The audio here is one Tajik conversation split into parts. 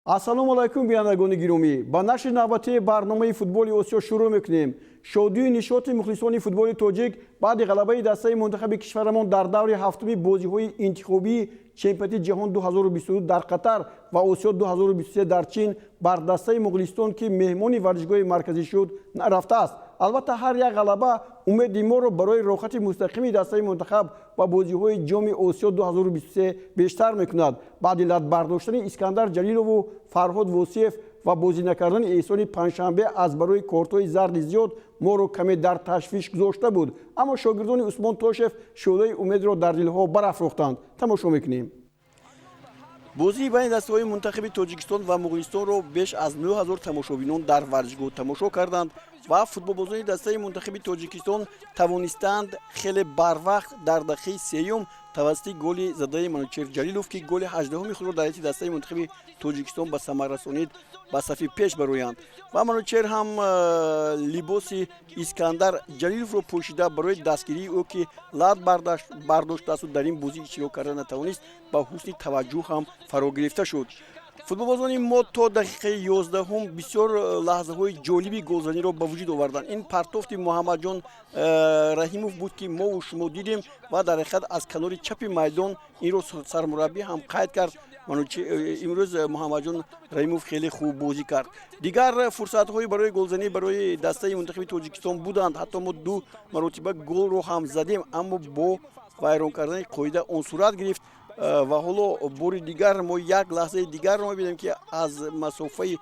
Ассалому алайкум, бинандагони гиромӣ! Ба нашри навбатии барномаи «Футболи Осиё» шурӯъ мекунем. Шодию нишоти мухлисони футболи тоҷик баъди ғалабаи дастаи мунтахаби кишварамон дар даври ҳафтуми бозиҳои интихобии чемпионати ҷаҳон 2022 дар Қатар ва Осиё 2023 дар Чин бар дастаи Муғулистон, ки меҳмони варзишгоҳи марказӣ шуд, нарафтааст. Албатта, ҳар як ғалаба умеди моро барои роҳхати мустақими дастаи мунтахаб ба бозиҳои Ҷоми Осиё 2023 бештар мекунад. Баъди лат бардоштани Искандар Ҷалилову Фарҳод Восиев ва бозӣ накардани Эҳсони Панҷшанбе аз барои кортҳои зарди зиёд моро каме дар ташвиш гузошта буд, аммо шогирдони Усмон Тошев шӯълаи умедро дар дилҳо барафрохтанд. Тамошо мекунем. Бозии байни дастаҳои мунтахаби Тоҷикистон ва Муғулистонро беш аз 9000 тамошобинон дар варзишгоҳ тамошо карданд ва футболбозони дастаи мунтахаби Тоҷикистон тавонистанд хеле барвақт, дар дақиқаи сеюм, тавассути голи задаи Манучер Ҷалилов, ки голи 18-уми худро дар ҳайати дастаи мунтахаби Тоҷикистон ба самар расонид, ба сафи пеш бароянд. Ва Манучер ҳам либоси Искандар Ҷалиловро пӯшида, барои дастгирии ӯ, ки лат бардоштаасту дар ин бозӣ иштирок карда натавонист, ба ҳусни таваҷҷӯҳ ҳам фаро гирифта шуд. Футболбозони мо то дақиқаи 11-ум бисёр лаҳзаҳои ҷолиби голзаниро ба вуҷуд оварданд. Ин партофти Муҳаммадҷон Раҳимов буд, ки мову шумо дидем, ва дар ҳақиқат аз канори чапи майдон инро сармураббӣ ҳам қайд кард. Имрӯз Муҳаммадҷон Раҳимов хеле хуб бозӣ кард. Дигар фурсатҳои барои голзанӣ барои дастаи мунтахаби Тоҷикистон буданд, ҳатто мо ду маротиба голро ҳам задем, аммо бо вайрон кардани қоида он сурат гирифт. Ва ҳоло бори дигар мо як лаҳзаи дигарро мебинем, ки аз масофаи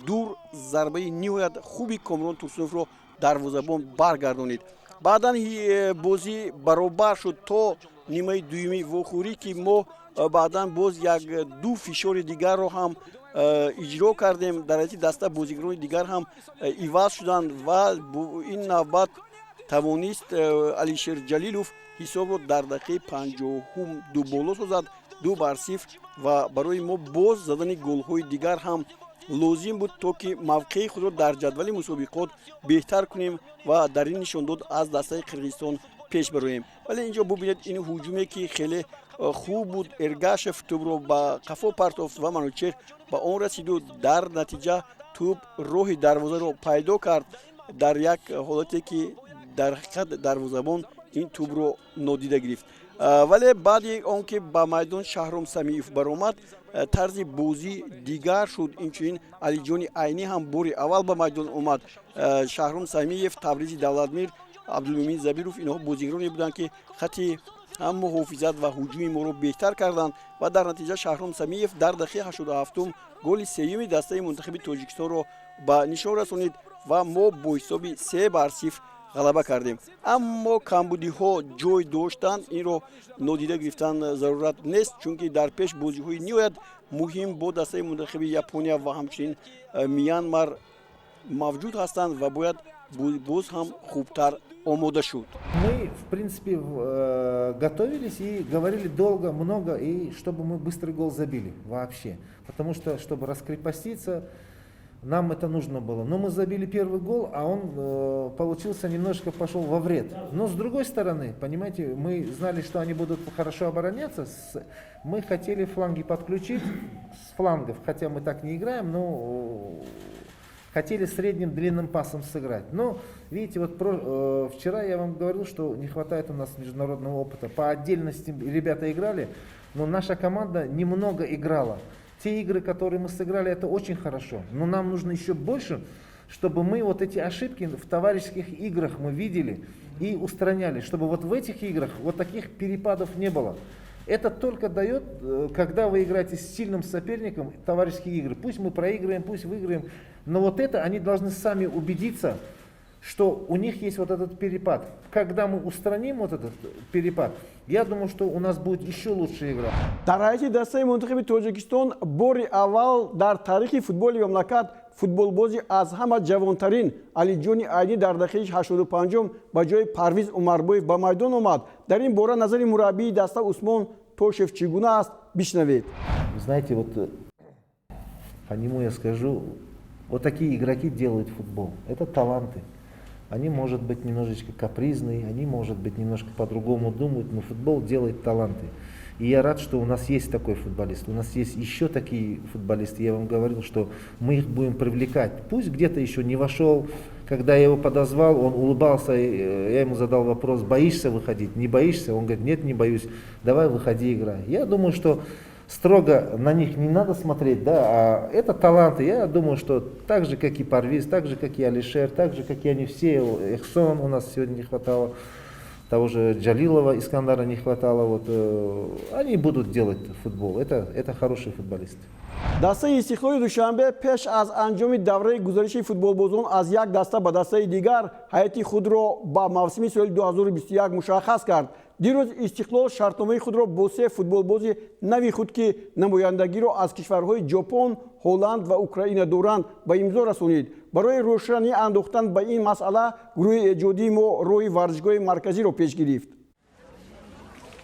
дур зарбаи ниҳоят хуби Комрон Турсуновро дарвозабон баргардонид. Баъдан бозӣ баробар шуд то нимаи дуюми вохӯрӣ, ки мо баъдан боз як ду фишори дигарро ҳам иҷро кардем. Дар ҳайати даста бозигарони дигар ҳам иваз шуданд ва ин навбат тавонист Алишер Ҷалилов ҳисобро дар дақиқаи 50-ум ду боло созад, 2-0. Ва барои мо боз задани голҳои дигар ҳам лозим буд, то ки мавқеи худро дар ҷадвали мусобиқот беҳтар кунем ва дар ин нишондод аз дастаи Қирғизистон пеш бароем. Вале инҷо бубинед, ин ҳуҷуме, ки хеле хуб буд. Эргашев тӯбро ба қафо партофт ва Манучер ба он расиду дар натиҷа тӯб роҳи дарвозаро пайдо кард, дар як ҳолате ки дар ҳақиқат дарвозабон ин тӯбро нодида гирифт. Вале баъди он ки ба майдон Шаҳром Самиев баромад, тарзи бозӣ дигар шуд. Инчунин Алиҷони Айнӣ ҳам бори аввал ба майдон омад. Шаҳром Самиев, Тавризи Давлатмир, Абдулмумин Забиров — инҳо бозигароне буданд, ки хати ҳам муҳофизат ва ҳуҷуми моро беҳтар карданд. Ва дар натиҷа Шаҳром Самиев дар дақиқаи 87-ум голи сеюми дастаи мунтахаби Тоҷикистонро ба нишон расонид ва мо бо ҳисоби 3-0 ғалаба кардем. Аммо камбудиҳо ҷой доштанд, инро нодида гирифтан зарурат нест, чунки дар пеш бозиҳои ниҳоят муҳим бо дастаи мунтахаби Япония ва ҳамчунин Мянмар мавҷуд ҳастанд ва бояд боз ҳам хубтар омода шуд. Мы, в принципе, готовились и говорили долго, много, и чтобы мы быстрый гол забили вообще. Потому что, чтобы раскрепоститься, нам это нужно было. Но мы забили первый гол, а он получился немножко пошел во вред. Но с другой стороны, понимаете, мы знали, что они будут хорошо обороняться. Мы хотели фланги подключить с флангов, хотя мы так не играем, но хотели средним длинным пасом сыграть. Но, видите, вот вчера я вам говорил, что не хватает у нас международного опыта. По отдельности ребята играли, но наша команда немного играла. Те игры, которые мы сыграли, это очень хорошо. Но нам нужно еще больше, чтобы мы вот эти ошибки в товарищеских играх мы видели и устраняли, чтобы вот в этих играх вот таких перепадов не было. Это только дает, когда вы играете с сильным соперником, товарищеские игры. Пусть мы проиграем, пусть выиграем, но вот это они должны сами убедиться, что у них есть вот этот перепад. Когда мы устраним вот этот перепад, я думаю, что у нас будет еще лучшая игра. Дар ҳайати дастаи мунтахаби Тоҷикистон бори аввал дар таърихи футболи мамлакат футболбози аз ҳама ҷавонтарин Алиҷони Айнӣ дар дақиқаи 85-ум ба ҷои Парвиз Умарбоев ба майдон омад. Дар ин бора назари мураббии даста Усмон Тошев чӣ гуна аст, бишнавед. Вы знаете, вот по нему я скажу, вот такие игроки делают футбол. Это таланты. Они, может быть, немножечко капризные, они, может быть, немножко по-другому думают, но футбол делает таланты. И я рад, что у нас есть такой футболист. У нас есть еще такие футболисты. Я вам говорил, что мы их будем привлекать. Пусть где-то еще не вошел. Когда я его подозвал, он улыбался. Я ему задал вопрос: «Боишься выходить? Не боишься?» Он говорит: «Нет, не боюсь. Давай выходи, играй». Я думаю, что строго на них не надо смотреть, да, а это таланты. Я думаю, что так же, как и Парвиз, так же, как и Алишер, так же, как и они все, Эхсон у нас сегодня не хватало, того же Джалилова Искандара не хватало, вот, они будут делать футбол. Это хорошие футболисты. Дастаи Истиқлоли Душанбе пеш аз анҷоми давраи гузариши футболбозон аз як даста ба дастаи дигар ҳайати худро ба мавсими соли 2021 мушаххас кард. Дирӯз Истиқлол шартномаи худро бо се футболбози нави худ, ки намояндагиро аз кишварҳои Ҷопон, Ҳолланд ва Украина доранд, ба имзо расонид. Барои рӯшанӣ андохтан ба ин масъала гурӯҳи эҷодии мо роҳи варзишгоҳи марказиро пеш гирифт.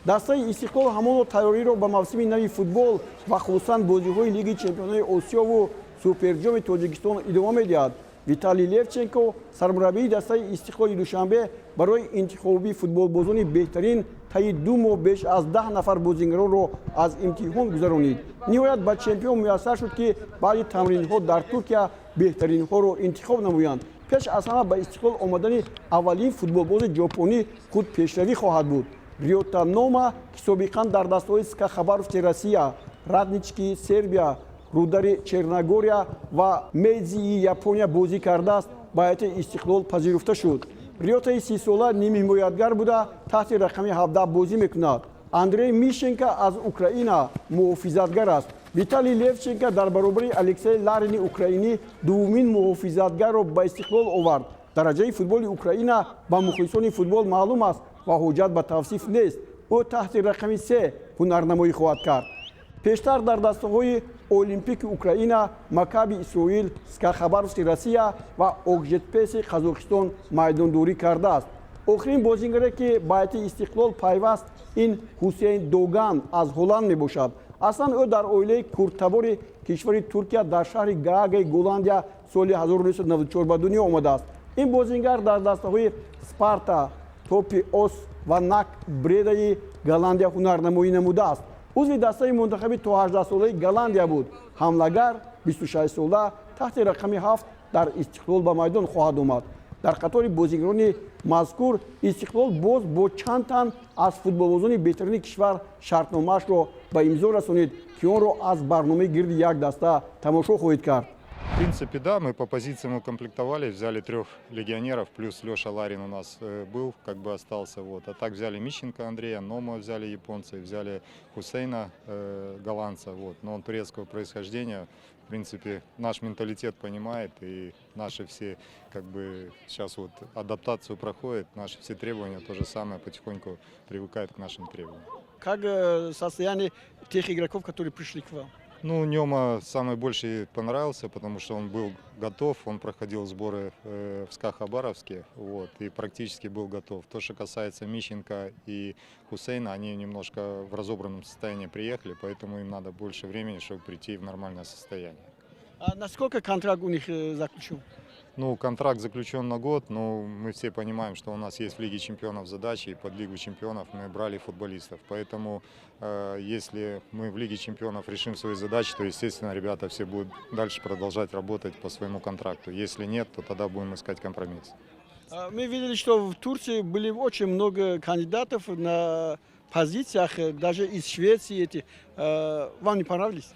Дастаи Истиқлол ҳамоно тайёриро ба мавсими нави футбол ва хусусан бозиҳои Лиги чемпионони Осиёву Суперҷоми Тоҷикистон идома медиҳад. Виталий Левченко, сармураббии дастаи Истиқлоли Душанбе, барои интихоби футболбозони беҳтарин таи 2 моҳ беш аз 10 нафар бозингаронро аз имтиҳон гузаронид. Ниҳоят ба чемпион муяссар шуд, ки баъди тамринҳо дар Туркия беҳтаринҳоро интихоб намоянд. Пеш аз ҳама ба Истиқлол омадани аввалин футболбози ҷопонӣ худ пешравӣ хоҳад буд. Риота Нома, ки собиқан дар дастаҳои СКА Хабаровски Россия, Раднички Сербия, Рудари Черногория ва Мейдзии Япония бозӣ кардааст, ба ҳайати Истиқлол пазируфта шуд. Риотаи 30-сола нимҳимоятгар буда, таҳти рақами 17 бозӣ мекунад. Андрей Мишенко аз Украина муҳофизатгар аст. Виталий Левченко дар баробари Алексей Ларини украинӣ дуввумин муҳофизатгарро ба Истиқлол овард. Дараҷаи футболи Украина ба мухлисони футбол маълум аст ва ҳоҷат ба тавсиф нест. Ӯ таҳти рақами 3 ҳунарнамоӣ хоҳад кард. Пештар дар дастаҳои Олимпики Украина, Макаби Исроил, СКА Хабаровски Россия ва Окжетпеси Қазоқистон майдондорӣ кардааст. Охирин бозингаре, ки ба ҳайати Истиқлол пайваст, ин Ҳусейн Доган аз Ҳолланд мебошад. Аслан ӯ дар оилаи курдтабори кишвари Туркия дар шаҳри Гаагаи Голландия соли 1994 ба дунё омадааст. Ин бозингар дар дастаҳои Спарта, Топи Ос ва НАК Бредаи Голландия ҳунарнамоӣ намудааст. Узви дастаи мунтахаби то 18-солаи Голландия буд. Ҳамлагар 26-сола таҳти рақами 7 дар Истиқлол ба майдон хоҳад омад. Дар қатори бозигарони мазкур Истиқлол боз бо чанд тан аз футболбозони беҳтарини кишвар шартномаашро ба имзо расонид, ки онро аз барномаи гирди як даста тамошо хоҳед кард. В принципе, да, мы по позициям укомплектовали, взяли трех легионеров, плюс Леша Ларин у нас был, как бы остался. Вот. А так взяли Мищенко Андрея, Нома взяли японца, и взяли Хусейна, голландца, вот. Но он турецкого происхождения, в принципе, наш менталитет понимает, и наши все, как бы, сейчас вот адаптацию проходит, наши все требования то же самое, потихоньку привыкает к нашим требованиям. Как состояние тех игроков, которые пришли к вам? Ну, Нема самый больше понравился, потому что он был готов, он проходил сборы в СКА Хабаровске, вот, и практически был готов. То, что касается Мищенко и Хусейна, они немножко в разобранном состоянии приехали, поэтому им надо больше времени, чтобы прийти в нормальное состояние. А насколько контракт у них заключен? Ну, контракт заключен на год, но мы все понимаем, что у нас есть в Лиге чемпионов задачи, и под Лигу чемпионов мы брали футболистов. Поэтому, если мы в Лиге чемпионов решим свои задачи, то, естественно, ребята все будут дальше продолжать работать по своему контракту. Если нет, то тогда будем искать компромисс. Мы видели, что в Турции были очень много кандидатов на позициях, даже из Швеции эти. Вам не понравились?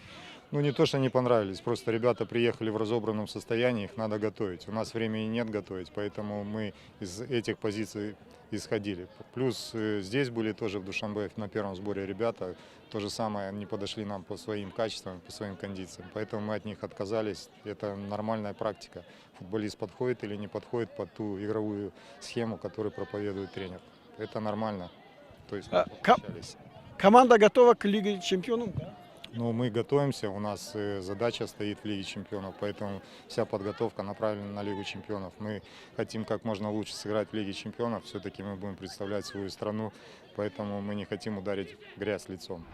Ну, не то, что не понравились, просто ребята приехали в разобранном состоянии, их надо готовить. У нас времени нет готовить, поэтому мы из этих позиций исходили. Плюс здесь были тоже в Душанбе на первом сборе ребята, то же самое, они подошли нам по своим качествам, по своим кондициям, поэтому мы от них отказались. Это нормальная практика. Футболист подходит или не подходит под ту игровую схему, которую проповедует тренер. Это нормально. То есть мы А, попрощались. Команда готова к Лиге чемпионов? Но мы готовимся, у нас задача стоит в Лиге чемпионов, поэтому вся подготовка направлена на Лигу чемпионов. Мы хотим как можно лучше сыграть в Лиге чемпионов, все-таки мы будем представлять свою страну, поэтому мы не хотим ударить в грязь лицом.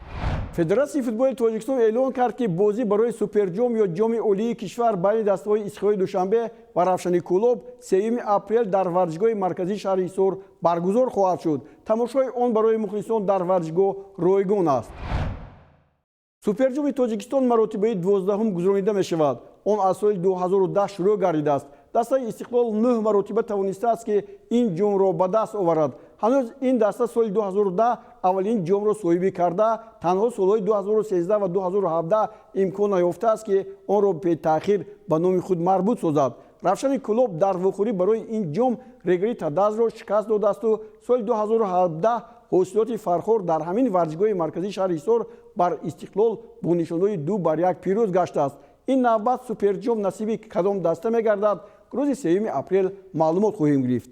Федератсияи футболи Тоҷикистон эълон кард, ки бозӣ барои Суперҷом ё Ҷоми Олии кишвар байни дастаҳои Истиқлоли Душанбе ва Равшани Кӯлоб 3 апрел дар варзишгоҳи марказии шаҳри Ҳисор баргузор хоҳад шуд. Тамошои он барои мухлисон дар варзишгоҳ ройгон аст. Суперҷоми Тоҷикистон маротибаи 12-ум гузаронида мешавад. Он аз соли 2010 шурӯъ гардидааст. Дастаи Истиқлол нӯҳ маротиба тавонистааст, ки ин ҷомро ба даст оварад. Ҳанӯз ин даста соли 2010 аввалин ҷомро соҳибӣ карда, танҳо солҳои 2013 ва 2017 имкон наёфтааст, ки онро бетаъхир ба номи худ марбут созад. Равшани Кӯлоб дар вохӯрӣ барои ин ҷом Регари Тадазро шикаст додаасту соли 2017 ҳосилоти Фархор дар ҳамин варзишгоҳи марказии шаҳри Ҳисор бар Истиқлол бо нишондоди 2-1 пирӯз гаштааст. Ин навбат Суперҷом насиби кадом даста мегардад, рӯзи 3 апрел маълумот хоҳем гирифт.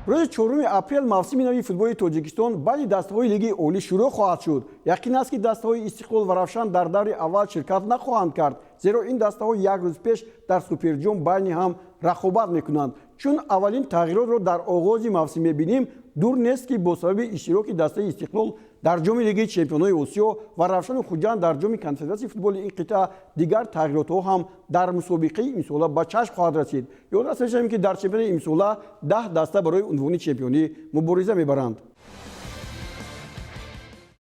Рӯзи 4 апрел мавсими нави футболи Тоҷикистон байни дастаҳои Лигаи Олӣ шурӯъ хоҳад шуд. Яқин аст, ки дастаҳои Истиқлол ва Равшан дар даври аввал ширкат нахоҳанд кард, зеро ин дастаҳо як рӯз пеш дар Суперҷом байни ҳам рақобат мекунанд. Чун аввалин тағйиротро дар оғози мавсим мебинем, дур нест, ки бо сабаби иштироки дастаи Истиқлол дар Ҷоми Лигаи чемпионои Осиё ва Равшану Хуҷанд дар Ҷоми Конфедератсияи футболи ин қитъа дигар тағйиротҳо ҳам дар мусобиқаи имсола ба чашм хоҳад расид. Ёдрас мешавем, ки дар чемпионати имсола 10 даста барои унвони чемпионӣ мубориза мебаранд.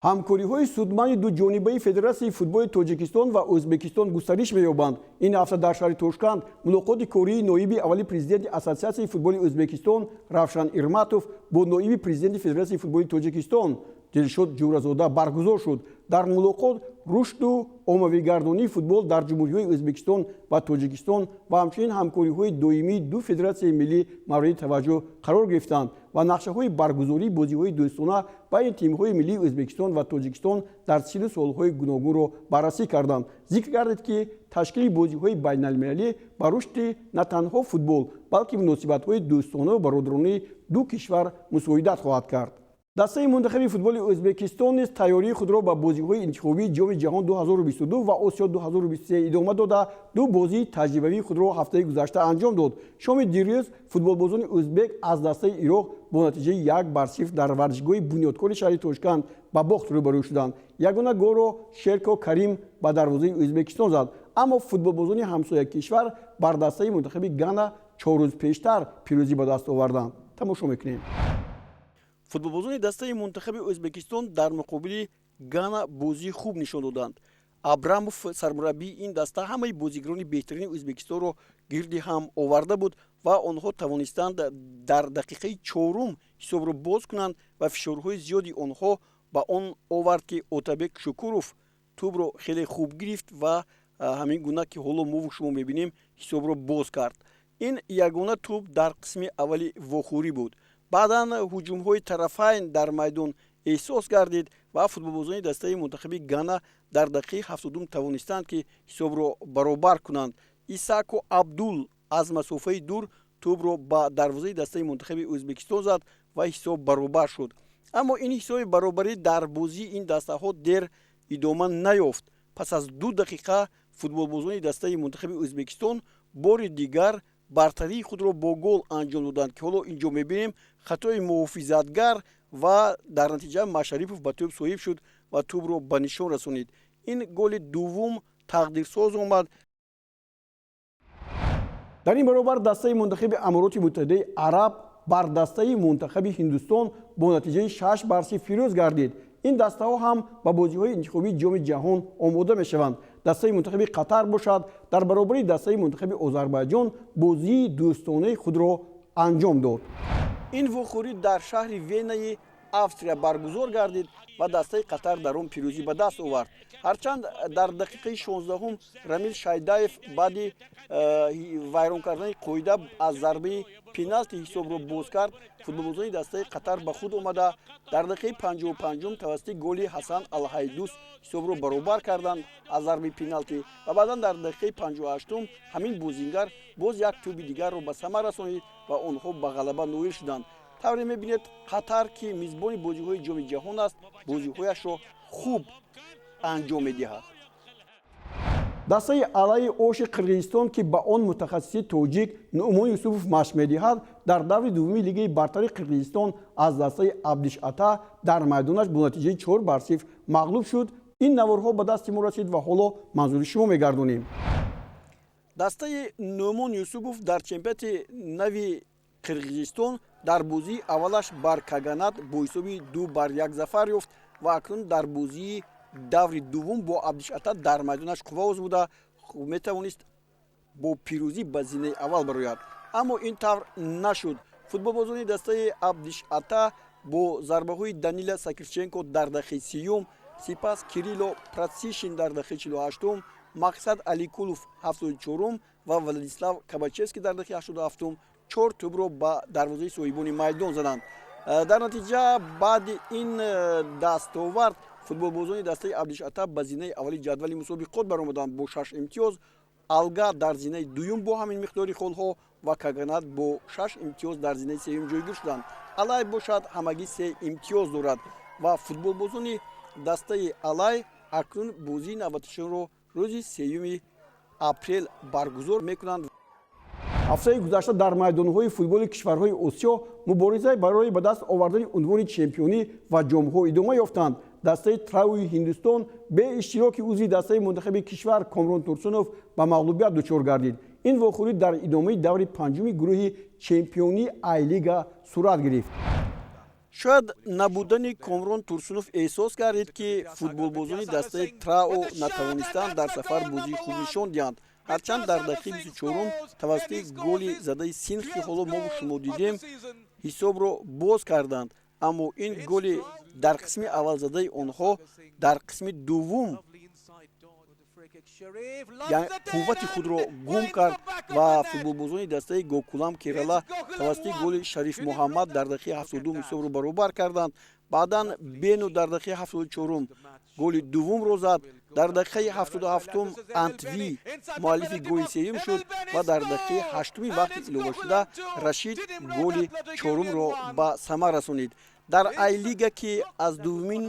Ҳамкориҳои судманди дуҷонибаи Федератсияи футболи Тоҷикистон ва Ӯзбекистон густариш меёбанд. Ин ҳафта дар шаҳри Тошканд мулоқоти кории ноиби аввали президенти Ассотсиатсияи футболи Ӯзбекистон Равшан Ирматов бо ноиби президенти Федератсияи футболи Тоҷикистон Дилшод Ҷӯразода баргузор шуд. Дар мулоқот рушду оммавигардонии футбол дар ҷумҳуриҳои Ӯзбекистон ва Тоҷикистон ва ҳамчунин ҳамкориҳои доимии ду федератсияи миллӣ мавриди таваҷҷӯҳ қарор гирифтанд ва нақшаҳои баргузории бозиҳои дӯстона байни тимҳои миллии Ӯзбекистон ва Тоҷикистон дар синну солҳои гуногунро баррасӣ карданд. Зикр гардид, ки ташкили бозиҳои байналмилалӣ ба рушди на танҳо футбол, балки муносибатҳои дӯстонаву бародаронии ду кишвар мусоидат хоҳад кард. Дастаи мунтахаби футболи Ӯзбекистон низ тайёрии худро ба бозиҳои интихобии Ҷоми Ҷаҳон 2022 ва Осиё 2023 идома дода, ду бозии таҷрибавии худро ҳафтаи гузашта анҷом дод. Шоми дирӯз футболбозони ӯзбек аз дастаи Ироқ бо натиҷаи 1-0 дар варзишгоҳи Бунёдкори шаҳри Тошканд ба бохт рӯбарӯ шуданд. Ягона голро Шерко Карим ба дарвозаи Ӯзбекистон зад. Аммо футболбозони ҳамсоя кишвар бар дастаи мунтахаби Гана 4 рӯз пештар пирӯзӣ ба даст оварданд. Тамошо мекунем. Футболбозони дастаи мунтахаби Ӯзбекистон дар муқобили Гана бозии хуб нишон доданд. Абрамов, сармураббии ин даста, ҳамаи бозигарони беҳтарини Ӯзбекистонро гирди ҳам оварда буд ва онҳо тавонистанд дар дақиқаи чорум ҳисобро боз кунанд ва фишорҳои зиёди онҳо ба он овард, ки Отабек Шукуров тӯбро хеле хуб гирифт ва ҳамин гуна, ки ҳоло мову шумо мебинем, ҳисобро боз кард. Ин ягона тӯб дар қисми аввали вохӯрӣ буд. Баъдан ҳуҷумҳои тарафайн дар майдон эҳсос гардид ва футболбозони дастаи мунтахаби Гана дар дақиқаи 70-ум тавонистанд, ки ҳисобро баробар кунанд. Исако Абдул аз масофаи дур тӯбро ба дарвозаи дастаи мунтахаби Ӯзбекистон зад ва ҳисоб баробар шуд. Аммо ин ҳисоби баробарӣ дар бозии ин дастаҳо дер идома наёфт. Пас аз 2 дақиқа футболбозони дастаи мунтахаби Ӯзбекистон бори дигар бартарии худро бо гол анҷом доданд, ки ҳоло инҷо мебинем хатои муҳофизатгар ва дар натиҷа Машарипов ба тӯб соҳиб шуд ва тӯбро ба нишон расонид. Ин голи дуввум тақдирсоз омад. Дар ин баробар дастаи мунтахаби Амороти Муттаҳидаи Араб бар дастаи мунтахаби Ҳиндустон бо натиҷаи 6-0 пирӯз гардид. Ин дастаҳо ҳам ба бозиҳои интихобии Ҷоми Ҷаҳон омода мешаванд. Дастаи мунтахаби Қатар бошад, дар баробари дастаи мунтахаби Озарбайҷон бозии дӯстонаи худро анҷом дод. Ин вохӯрӣ дар шаҳри Венаи Австрия баргузор гардид ва дастаи Қатар дар он пирӯзӣ ба даст овард. Ҳарчанд дар дақиқаи 16-ум Рамил Шайдаев баъди вайрон кардани қоида аз зарбаи пеналти ҳисобро боз кард, футболбозони дастаи Қатар ба худ омада, дар дақиқаи 55-ум тавассути голи Ҳасан Алҳайдус ҳисобро баробар карданд аз зарбаи пеналти ва баъдан дар дақиқаи 58-ум ҳамин бозингар боз як тӯби дигарро ба самар расонид ва онҳо ба ғалаба ноил шуданд. Тавре мебинед, Қатар, ки мизбони бозиҳои Ҷоми Ҷаҳон аст, бозиҳояшро хуб Анҷом медиҳад. Дастаи Алайи Оши Қирғизистон, ки ба он мутахассиси тоҷик Нуъмон Юсупов машқ медиҳад, дар даври дуввуми Лигаи бартари Қирғизистон аз дастаи Абдиш Ата дар майдонаш бо натиҷаи 4-0 мағлуб шуд. Ин наворҳо ба дасти мо расид ва ҳоло манзури шумо мегардонем. Дастаи Нуъмон Юсупов дар чемпионати нави Қирғизистон дар бозии аввалаш бар Каганат бо ҳисоби 2-1 зафар ёфт ва акнун дар бозии даври дуввум бо Абдишата дар майдонаш қувва озмуда метавонист бо пирӯзӣ ба зинаи аввал барояд, аммо ин тавр нашуд. Футболбозони дастаи Абдишата бо зарбаҳои Данила Сакирченко дар дақиқаи 30-юм, сипас Кирилло Пратсишин дар дақиқаи 48-ум, Мақсад Аликулов 74-ум ва Владислав Кабачевский дар дақиқаи 87-ум чор тӯбро ба дарвозаи соҳибони майдон заданд. Дар натиҷа, баъди ин дастовард футболбозони дастаи Абдишата ба зинаи аввали ҷадвали мусобиқот баромаданд бо шаш имтиёз. Алга дар зинаи дуюм бо ҳамин миқдори холҳо ва Каганат бо шаш имтиёз дар зинаи сеюм ҷойгир шуданд. Алай бошад, ҳамагӣ се имтиёз дорад ва футболбозони дастаи Алай акнун бозии навбатишонро рӯзи 3 апрел баргузор мекунанд. Ҳафтаи гузашта дар майдонҳои футболи кишварҳои Осиё мубориза барои ба даст овардани унвони чемпионӣ ва ҷомҳо идома ёфтанд. Дастаи Трауи Ҳиндустон бе иштироки узви дастаи мунтахаби кишвар Комрон Турсунов ба мағлубият дучор гардид. Ин вохӯрӣ дар идомаи даври панҷуми гурӯҳи чемпионии Айлига сурат гирифт. Шояд набудани Комрон Турсунов эҳсос гардид, ки футболбозони дастаи Трао натавонистанд дар сафар бозии хуб нишон диҳанд. Ҳарчанд дар дақиқаи 24-ум тавассути голи задаи Синх, ки ҳоло мову шумо дидем, ҳисобро боз карданд, аммо ин голи дар қисми аввал задаи онҳо дар қисми дуввум қуввати худро гум кард ва футболбозони дастаи Гокулам Керала тавассути голи Шариф Муҳаммад дар дақиқаи 72 ҳисобро баробар карданд. Баъдан Бену дар дақиқаи 74-ум голи дуввумро зад. Дар дақиқаи 77-ум Антви муаллифи голи сеюм шуд ва дар дақиқаи 8-уми вақти иловашуда Рашид голи чорумро ба самар расонид. Дар Айлига, ки аз дуввумин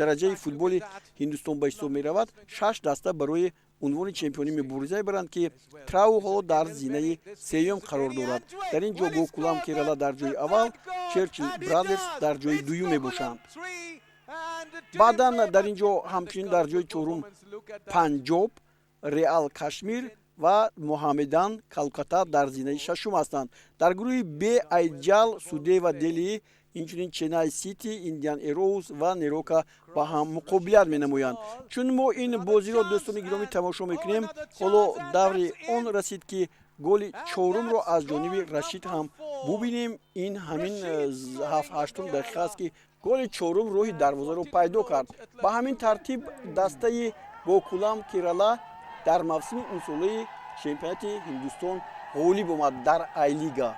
дараҷаи футболи Ҳиндустон ба ҳисоб меравад, шаш даста барои унвони чемпионӣ мубориза мебаранд, ки Трау ҳоло дар зинаи сеюм қарор дорад. Дар ин ҷо Гокулам Керала дар ҷои аввал, Черчил Бразерс дар ҷои дуюм мебошанд. Баъдан дар ин ҷо ҳамчунин дар ҷои чорум Панҷоб, Реал Кашмир ва Муҳаммедан Калката дар зинаи шашум ҳастанд. Дар гурӯҳи Б Айджал, Судева Дели, инчунин Ченай Сити, Индиан Эроус ва Нерока ба ҳам муқобилат менамоянд. Чун мо ин бозиро, дӯстони гиромӣ, тамошо мекунем, ҳоло даври он расид, ки голи чорумро аз ҷониби Рашид ҳам бубинем. Ин ҳамин ҳафтҳаштум дақиқа аст, ки голи чорум роҳи дарвозаро пайдо кард. Ба ҳамин тартиб дастаи Гокулам Керала дар мавсими имсолаи чемпионати Ҳиндустон ғолиб омад дар Айлига.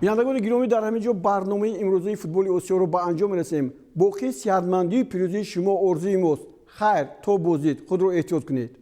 Бинандагони гиромӣ, дар ҳамин ҷо барномаи имрӯзаи футболи Осиёро ба анҷом мерасем. Боқӣ сиҳатмандию пирӯзии шумо орзуи мост. Хайр, то боздид, худро эҳтиёт кунед.